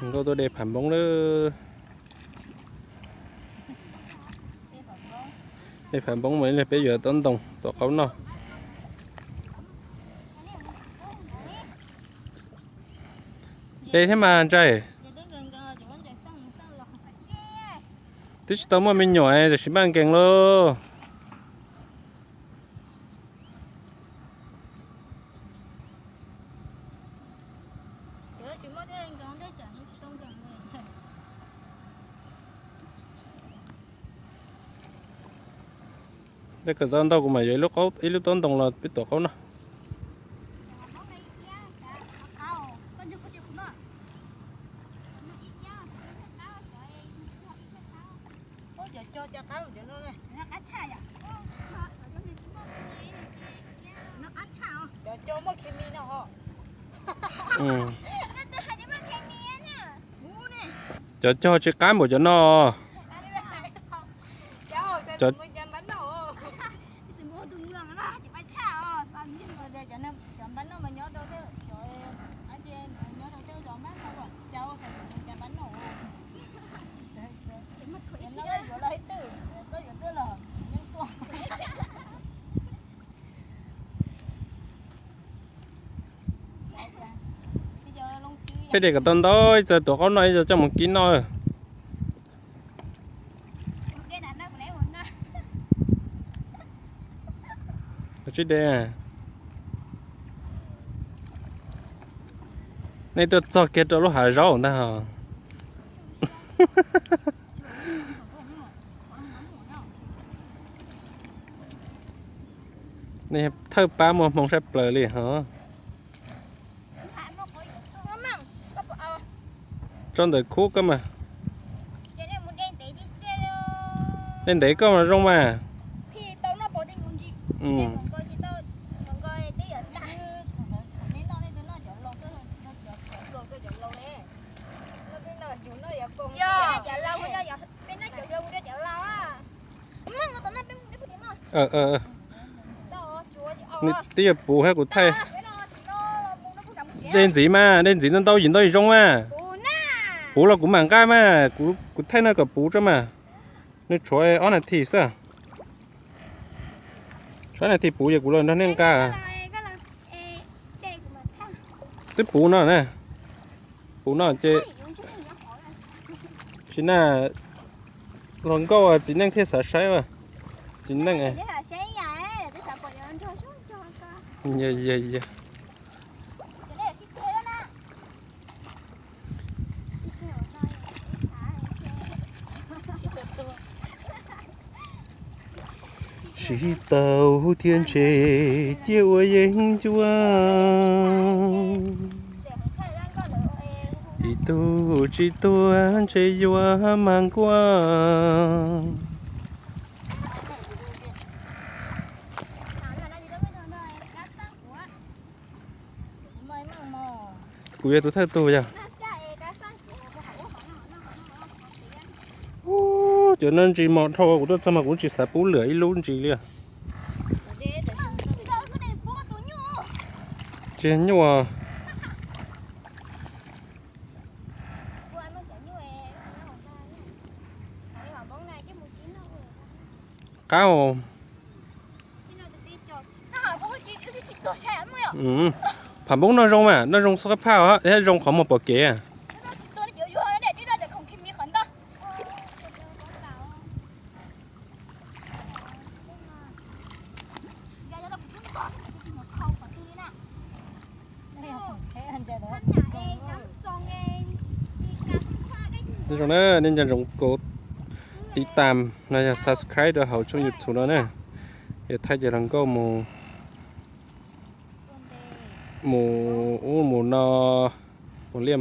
Nkauj tuaj de pham npoob lawm. De pham npoob mas ib pliag peb yuav taub ntoo tuav qaub noj. De thiab mas Ntsais. Twb tsis tau muaj me nyuam tam sim maj nkees lauj. Dej kawm tau ntau kuv mam yuav ib lub taub ntoo los peb tuav qaub noj. Cov cog tsis qab npaum cov no. Peb de kom tau ntau, ib txawm tuav qaub noj, ib txawm coj mus kib noj. Tsis de. Nej tuaj txog kiag rau lub hav zaub ntag. Nej thawj pab muaj hmoo sab plaws li hos. Tso ntawm khub koj mas. Dej ntev koj mas zoo mas. Twb yog puv hab kuv thaij. Dej ntxiv mas, dej ntxiv ntau ntau yim ntau yim zoo mas. Puv los kuv mam nqa mas, kuv thaij no kom puv tso mas. Nws tshuav ob nas this xwb. Tshuav ob nas this puv ces kuv los nrog nej nqa. Twb puv no na. Puv no ces tsis na, hluas nkauj txiv neej thiaj xav saib. Txiv neej. Sib tau thiab ntshe cia ua yeeb ncuab. Ib tug tsis tuag ntshe yuav mag nkuaj. Kuv yog tus thawj tug yog. Cov no ntsis mos dhau, kuv tuaj txog mas kuv tsis xav pub lwm ib lub ntsis li. Tsis nyuaj. Qab. Pham npoob noj zoo mas, noj zoo xub qab phaj, zoo qhov muag pom kev. Nyob zoo na, nej nco ntsoov kov tiv tam no yog subscribe rau hauv tshooj YouTube no na. Yog thaij cov hluas nkauj mus, mus ub mus no, mus liaj